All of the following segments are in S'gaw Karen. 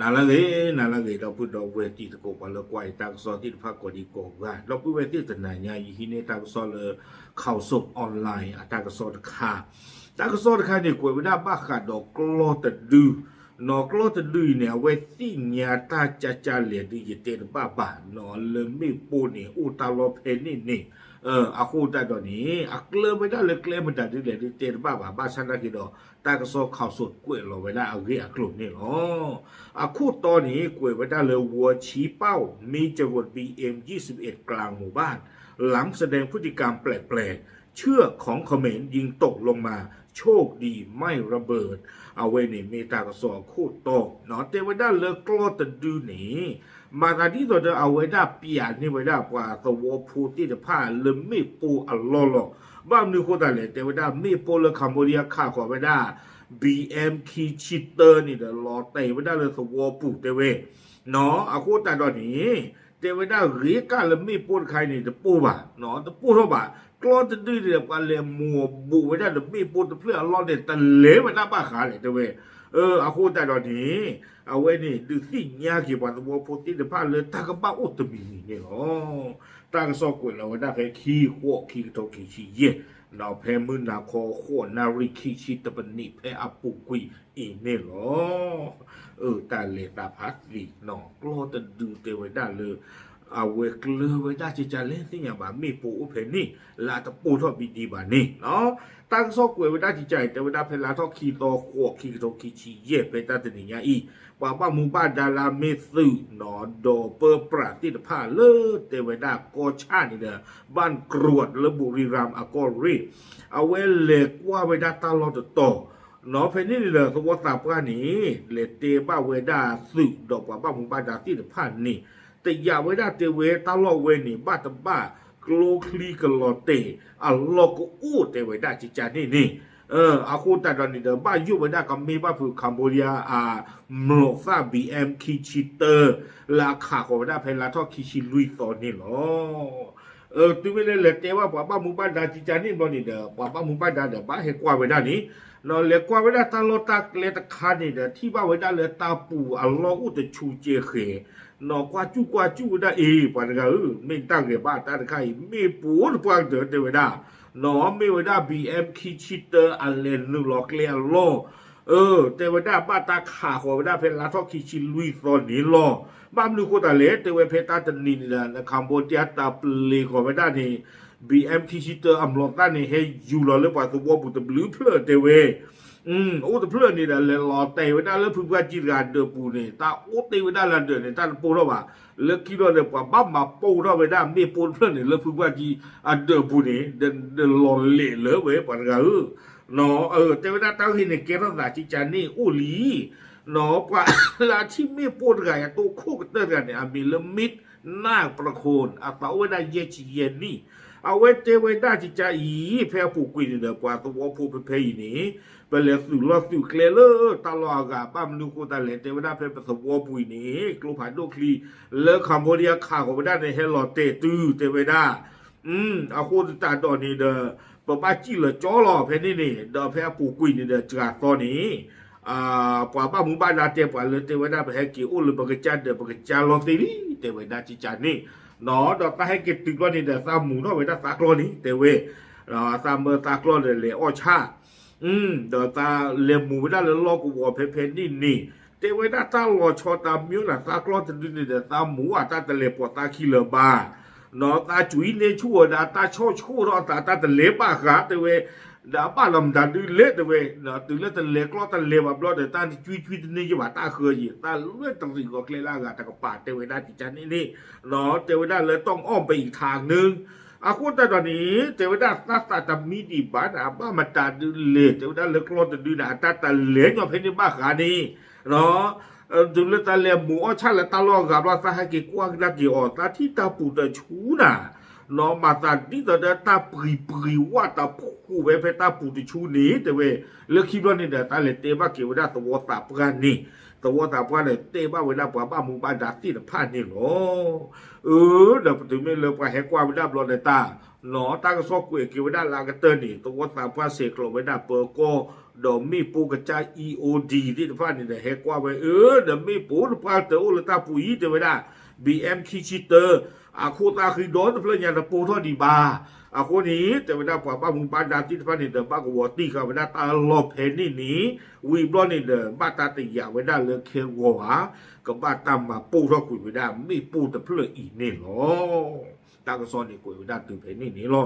နၤလၢအဂ့ၤ, နၤလၢအဂ့ၤ ဒီပုၢ်ဒီဝဲၢ်တံၤသကိး ပှၤလၢကွၢ်အံၤတၢ်ကစီၣ်သ့ၣ်တဖၣ်ကိးဒံကိးဂၤ, ဒီပုၢ်ဝဲၢ်သ့ၣ်တနၤညါ ယဟံးန့ၢ်တၢ်ကစီၣ်လၢ Khaosod Online အတၢ်ကစီၣ်တခါ, တၢ်ကစီၣ်တခါန့ၣ် ကွဲးဝဲဒၣ်ဘၣ်ဃးဒီးကျီၢ်တဒု, နီၢ်ကျီၢ်တဒုအံၤန့ၣ် အဝဲသ့ၣ်ညါတၢ်ကၠၢ်ကၠၢ်လဲၣ်ဒုး ယတဲတဘၣ်ဘၣ်, နီၢ်လၢမ့ၣ်ပိၢ်န့ၣ် အိၣ်တၢ်လီၢ်ဖဲန့ၣ်န့ၣ်, အဃိသတးဒီးန့ၣ် အကျၢၤဝဲဒၣ်လၢကျဲမတၤဒုးလဲၣ်ဒုး တဲတဘၣ်ဘၣ်, ဘၣ်ဆၣ်သနာ်က့ဒီး တၢ်ကစီၣ် Khaosod ကွဲးလီၤဝဲဒၣ်အဂ့ၢ်အကျိၤန့ၣ်လီၤ. အခိၣ်တီန့ၣ် ကွဲးဝဲဒၣ်လၢ วัวชี้เป้า มีจรวด บีเอ็ม ยี่สิบเอ็ด กลางหมู่บ้าน หลังแสดงพฤติกรรมแปลกๆ เชือกของเขมรยิงตกลงมา โชคดีไม่ระเบิด အဝဲန့ၣ်မ့ၢ်တၢ်ကစီၣ်အခိၣ်တီ, တဲဝဲဒၣ်လၢကျီၢ်တဒုန့ၣ် မၤသးဒ်သိးဒီး အဝဲဒၣ်ပျးန့ၢ်ဝဲဒၣ်ပှၤသဝီဖိသ့ၣ်တဖၣ်လၢမ့ၣ်ပိၢ်အလီၢ်လီၤ. ဘၣ်မနုၤအဃိသတးလဲၣ်, တဲဝဲဒၣ်မ့ၣ်ပိၢ်လၢ Cambodia ခးဃီၤဝဲဒၣ် ဘီအမ်ခံဆံတၢန့ၣ်ဒီး လီၤတဲာ်ဝဲဒၣ်လၢသဝီပူၤတဲဝဲ, နီၢ်အဃိသတးဒီးန့ၣ် တဲဝဲဒၣ်ဂ့ၤကၢ်လၢမ့ၣ်ပိၢ်တခါအံၤန့ၣ် တပိၢ်ဘၣ်, နီၢ်တပိၢ်ထီၣ်ဘၣ်, ကျီၢ်တဒုန့ၣ်ဒီး ပှၤလဲၤမိၢ်ဘူးဝဲဒၣ်ဒီးမ့ၣ်ပိၢ်တဖျၢၣ်အလီၢ်န့ၣ် တလဲၤဝဲဒၣ်ဘၣ်ဃးလဲၣ်တဲဝဲ, အဃိသတးဒီးန့ၣ် အဝဲန့ၣ် ဒုးသ့ၣ်ညါက့ၤပှၤသဝီဖိသ့ၣ်တဖၣ်လၢတၢ်ကဘၣ်အိၣ်တမံၤမံၤန့ၣ်လီၤ. တၢ်ကစီၣ်ကွဲးလီၤဝဲဒၣ်ဖဲခံဃိး ခံကထိခံဆံယဲၢ်, ဒီးဖဲမုၢ်နၤခီ ဃိးနၣ်ရံၣ် ခံဆံတပနံး ဖဲအပူၤကွံာ်အံၤန့ၣ်လီၤ. အၢ တၢ်လဲၤတၢ်ဖးသံးနီၢ် ကျီၢ်တဒုတဲဝဲဒၣ်လၢ အဝဲကျၢၤဝဲဒၣ်ကကလဲၣ်သ့ၣ်ညါဘၣ် မ့ၣ်ပိၢ်အိၣ်ဖဲန့ၣ် လၢအတပိၢ်ထီၣ်ဘံဒံးဘၣ်န့ၣ်နီၢ်. တၢ်ကစီၣ်ကွဲးဝဲဒၣ်ကကအံၤ တဲဝဲဒၣ်ဖဲလါထီၣ်ခံသီ ဃိး ခံကထိခံဆံယဲၢ် ဖဲတၢ်တနံၤညါအံၤ ပှၤဘၣ်မူဘၣ်ဒါလၢအမ့ၢ်သုးနီၢ် ဒီးပၢပြးသ့ၣ်တဖၣ်လၢ တဲဝဲဒၣ်ကီၢ်ဆၣ်န့ၣ်ဒီး ဘၣ်ကြူးလၢ ဘူရံရၣ် အကီၢ်ရ့ၣ် အဝဲလဲၤကွၢ်ဝဲဒၣ်တၢ်လီၢ်တတီၤ နီၢ်ဖဲန့ၣ်န့ၣ်ဒီး သဝီသးပှၢ်န့ၣ် လဲၤတဲဘၣ်ဝဲဒၣ်သုးဒီးပှၤဘၣ်မူဘၣ်ဒါသ့ၣ်တဖၣ်န့ၣ် တယာ်ဝဲဒၣ်တဲဝဲတၢ်လီၢ်ဝဲန့ၣ် ဘၣ်တဘၣ်ကျိချံကလီၤတဲာ် အလီၢ်ကအိၣ်တဲဝဲဒၣ်ကကန့ၣ်န့ၣ်, အဃိသတးဒီးန့ၣ်ဒီး ဘၣ်ယိၣ်ဝဲဒၣ်ကမ့ၢ်ဘၣ်ဖုး Cambodia အမျိာ်သၣ် ဘီအမ်ခံဆံတၢ လၢအခးဃီၤဝဲဒၣ်ဖဲလါထီၣ်ခံဆံလွံၢ်သီန့ၣ်လီၤ. တုၤမ့ၢ်လၢလဲၤတဲဘၣ်ပှၤဘၣ်မူဘၣ်ဒါကကန့ၣ်ဘျီန့ၣ်ဒီး ပှၤဘၣ်မူဘၣ်ဒါဒီးဘၣ်ဟဲကွၢ်ဝဲဒၣ်န့ၣ်, နီၢ်လဲၤကွၢ်ဝဲဒၣ်တၢ်လီၢ်တၢ်ကျဲတခါန့ၣ်ဒီး ထံၣ်ဘၣ်ဝဲဒၣ်လၢတၢ်ပူၤအလီၢ်အိၣ်တဆူးကဲဃဲၤ, နီၢ်ကွၢ်စူၣ်ကွၢ်စူၣ်ဝဲဒၣ်အ့ၣ် ပှၤတဂၤဧၢ, မ့ၢ်တၢ်ဂဲၤဘၣ်တၢ်တခါအံၤ မ့ၣ်ပိၢ်တပှၢ်ကတၢၢ်တဲဝဲဒၣ်, နီၢ်မ့ၢ်ဝဲဒၣ် ဘီအမ်ခံဆံတၢ အလဲၤနုာ်လီၤကျဲအလီၢ် အၢ တဲဝဲဒၣ်ဘၣ်တၢ်ခးဃီၤဝဲဒၣ်ဖဲလါထီၣ်ခံဆံလွံၢ်သီန့ၣ်လီၤ. ဘၣ်မနုၤအဃိသတးလဲၣ် တဲဝဲဖဲတၢ်တနံၤန့ၣ်ဒီး Cambodia တၢ်ပျ့ၤဃီၤဝဲဒၣ်န့ၣ် ဘီအမ်ခံဆံတၢ အမျိာ်သၣ်န့ၣ် ဟဲယူၤလီၤလၢပှၤသဝီပူၤတဘျုးဖျၢၣ်တဲဝဲ, အိၣ်တဖျၢၣ်န့ၣ်ဒီး လဲၤလီၤတဲာ်ဝဲဒၣ်လၢဖုပှၢ်ကံတဂၤအဒၢးပူၤန့ၣ် တၢ်အိၣ်တ့ၢ်ဝဲဒၣ်လၢအဒၢးန့ၣ် တၢ်တပိၢ်ထီၣ်ဘၣ်, လၢခံဘျီဒီး ပှၤဘၣ်မၤပိၢ်ထီၣ်ဝဲဒၣ်မ့ၣ်ပိၢ်တဖျၢၣ်န့ၣ် လၢဖုပှၢ်ကံအဒၢးပူၤန့ၣ် ဒီးလီၤလဲာ်လၢဝဲပှၤတဂၤဧၢ နီၢ် တဲဝဲဒၣ်တၢ်ဂ့ၢ်န့ၣ် ကဲထီၣ်သးကကန့ၣ်အိၣ်လံ, နီၢ်ပှၤလၢအထံၣ်မ့ၣ်ပိၢ်တဂၤအံၤ အတိၢ်ခိၣ်ကတၢၢ်တဂၤန့ၣ် အမံၤလၢ မ့ၣ်နၢ်ပရခိၣ် အသးအိၣ်ဝဲဒၣ်ယဲၢ်ဆံယဲၢ်နံၣ်, အဝဲတဲဝဲဒၣ်ကကအံၤ ဖဲအပူၤကွံာ်န့ၣ်ဒီး ပှၤသဝီဖိဖဲဖဲအံၤန့ၣ် ပလဲၤသုးလီၢ်သုးကျဲလၢတၢ်လီၢ်အဂၤ ဘၣ်မနုၤအဃိသတးလဲၣ် တဲဝဲဒၣ်ဖဲပသဝီပူၤအံၤန့ၣ် ကျိဖးဒိၣ်ချံ လၢ Cambodia ခးဃီၤဝဲဒၣ်န့ၣ် ဟဲလီၤတဲာ်တုၤတဲဝဲဒၣ် အဃိသတးဒီးန့ၣ်ဒီး ပဘၣ်စံၣ်လီၤကၠီလီၤဖဲန့ၣ်န့ၣ် ဒီးဖဲအပူၤကွံာ်န့ၣ်ဒီး စှၤသီန့ၣ် ပှၤဘၣ်မူဘၣ်ဒါတဲပှၤလၢတဲဝဲဒၣ် ပဟဲက့ၤအိၣ်လၢပကစၢ်ဒၢး ပကစၢ်လီၤသ့လံ တဲဝဲဒၣ်ကကန့ၣ်, ဒီးသးဟဲက့ၤတုၤဘျီန့ၣ်ဒီး သးမူၤထီၣ်ဝဲဒၣ်သးကျီန့ၣ် တဲဝဲ, သးမၢသးကျီဒီးလဲၤအီၣ်ဆၣ် ဒီးသးလဲၤမူၤဝဲဒၣ်လၢလီၢ်ကဝီၤဖဲဖဲန့ၣ်န့ၣ် တဲဝဲဒၣ်တၢ်လီၤဆီတၢ်မံၤန့ၣ် သးကျီတဒုန့ၣ်ဒီး သးမူၤအတၢ်တလဲၤပိာ်သးခံလၢၤဘၣ်, နီၢ်သးကွံန့ၢ်ဆူၣ်ဝဲဒၣ်တၢ်ဆီၣ်ဆိၣ်ထီၣ်သးတၢ်တလဲၤဘၣ်ဃးတဲဝဲ, ဒီးဘၣ်လီၤမတၤဒုလဲၣ်တဲဝဲ, တုၤလၢတလဲၤကျီတလဲၤဘၣ်ဘျီဒီး တၢ်တကွံကွံတန့ၢ်ယဘၣ်တၢ်ဃၢယံၤ သးလွဲၢ်တရံးဂီၤကျဲလၢအဂၤတကပၤတဲဝဲဒၣ်ကကန့ၣ်န့ၣ်, တဲဝဲဒၣ်လၢတီၢ်အီၣ်ဘၣ်အံၤထးနု အဃိသတးဒီးန့ၣ် တဲဝဲဒၣ်သးသးတမံဒံးဘၣ်န့ၣ် အဘၣ်မတၤဒုလဲၣ် တဲဝဲဒၣ်လၢကျီတဒုန့ၣ် အတၢ်တလဲၤညီဖဲန့ၣ်ဘၣ်ဃးန့ၣ်, တုၤလၢသးလဲၤမူၤအီၣ်ဆၣ်လၢတၢ်လီၢ်အဂၤဘျီ သးဟဲက့ၤကွၢ်ကဒါက့ၤအီၤ သးထံၣ်တၢ်ပူၤတဆူနၤ, နီၢ်မၤသးဒ်သိးဒီးတၢ်ပှံၤပှံၤဝၣ် တၢ်ဖှူးဝဲဖဲတၢ်ပူၤတဆူန့ၣ် တဲဝဲ, လၢခံဘျီန့ၣ်ဒီး သးလဲၤတဲဘၣ်က့ၤဝဲဒၣ်သဝီသးပှၢ်န့ၣ်, သဝီသးပှၢ်ဒီးတဲဘၣ်ဝဲဒၣ်ပှၤဘၣ်မူဘၣ်ဒါသ့ၣ်တဖၣ်န့ၣ်လီၤ. အၢ ဒီးပတုၤမ့ၢ်လၢပှၤဟဲကွၢ်ဝဲဒၣ်ဘျီဒီးတၢ် နီၢ် တၢ်ကစီၣ်ကွဲးက့ၤဝဲဒၣ်လၢအကတၢၢ်န့ၣ် သဝီသးပှၢ်ဆဲးကျိးဝဲဒၣ်ပၢၤကီၢ် ဒီးမ့ၣ်ပိၢ်ကစၢ် E O D သ့ၣ်တဖၣ်န့ၣ်ဒီး ဟဲကွၢ်ဝဲ အၢ ဒီးမ့ၣ်ပိၢ်တပှၢ်တအိၣ်လၢတၢ်ပူၤအံၤ တဲဝဲဒၣ် B M ခံဆံတၢ အခိၣ်သၣ်ဃံဒီတဖျၢၣ်ညါတပိၢ်ထီၣ်ဒံးဘၣ်. အဃိန့ၣ် တဲဝဲဒၣ်ပှၤဘၣ်မူဘၣ်ဒါသ့ၣ်တဖၣ်န့ၣ်ဒီး ဘၣ်ကဝီၤတံၢ်ဃာ်ဝဲဒၣ်တၢ်လီၢ်ဖဲန့ၣ်န့ၣ် ဝံၤဘျီန့ၣ်ဒီး ဘၣ်တၢ်တယာ်ဝဲဒၣ်လၢခဲဂီၤဧါ ကဘၣ်တၢ်မၤပိၢ်ထီၣ်ကွံာ်ဝဲဒၣ်မ့ၣ်ပိၢ်တဖျၢၣ်အံၤန့ၣ်လီၤ. တၢ်ကစီၣ်န့ၣ်ကွဲးဝဲဒၣ်တုၤဖဲန့ၣ်န့ၣ်လီၤ.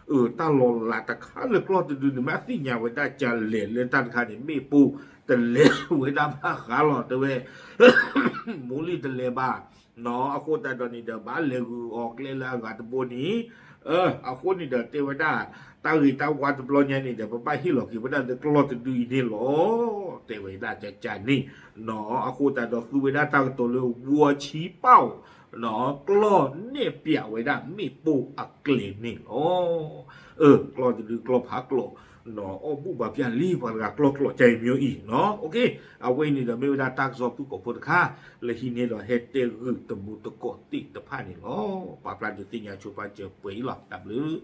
အၢ တၢ်လီၤလးတခါလၢကျီၢ်တဒုန့ၣ် မ့ၢ်အသ့ၣ်ညါဝဲဒၣ်ကလဲၤလၢတၢ်တခါန့ၣ် မ့ၣ်ပိၢ်တလဲၤဝဲဒၣ်ဘၣ်ဃးလီၤ တဲဝဲ မူလံတလဲၤဘၣ် နီၢ် အဃိသတးဒီးန့ၣ်ဒီး ဘၣ်လဲၤဂုာ်အီၤကျဲလၢအဂၤတဘိန့ၣ် အဃိန့ၣ်ဒီးတဲဝဲဒၣ် တၢ်ဂ့ၤတၢ်ဝါတဘျီညါန့ၣ်ဒီး ပဘၣ်ဟ့ၣ်လီၤက့ၤဝဲဒၣ်လၢကျီၢ်တဒုအံၤန့ၣ်လီၤ. တဲဝဲဒၣ်ကကန့ၣ် နီၢ် အဃိသတးဒီးသူဝဲဒၣ်တၢ်ကတိၤလၢ ဝီၤဆံပၣ် နီၢ် ကျီၢ်နဲၣ်ပၠးဝဲဒၣ်မ့ၣ်ပိၢ်အကျဲန့ၣ်လီၤ. အၢ ကျီၢ်တဒုကျီၢ်ဖးကျိး နီၢ် အီၣ်ဘူၣ်ဘၣ်ပျၢ်လံ ပှၤတဂၤကျီၢ်ကျိးကဲမီၤအံၤ နီၢ် အဝဲအံၤန့ၣ်ဒီးမ့ၢ်ဝဲဒၣ်တၢ်ကစီၣ်ဖုၣ်ကိာ်ဖိတခါ လၢဟံးန့ၢ်ဒီးဟဲတဲဂုာ်တမူတကိးသ့ၣ်တဖၣ်န့ၣ်လီၤ. ပာ်ဖျါဒုးသ့ၣ်ညါဆိပာ်စၢၤပှဲၤအံၤလီၤ. တၢ်ဘျုး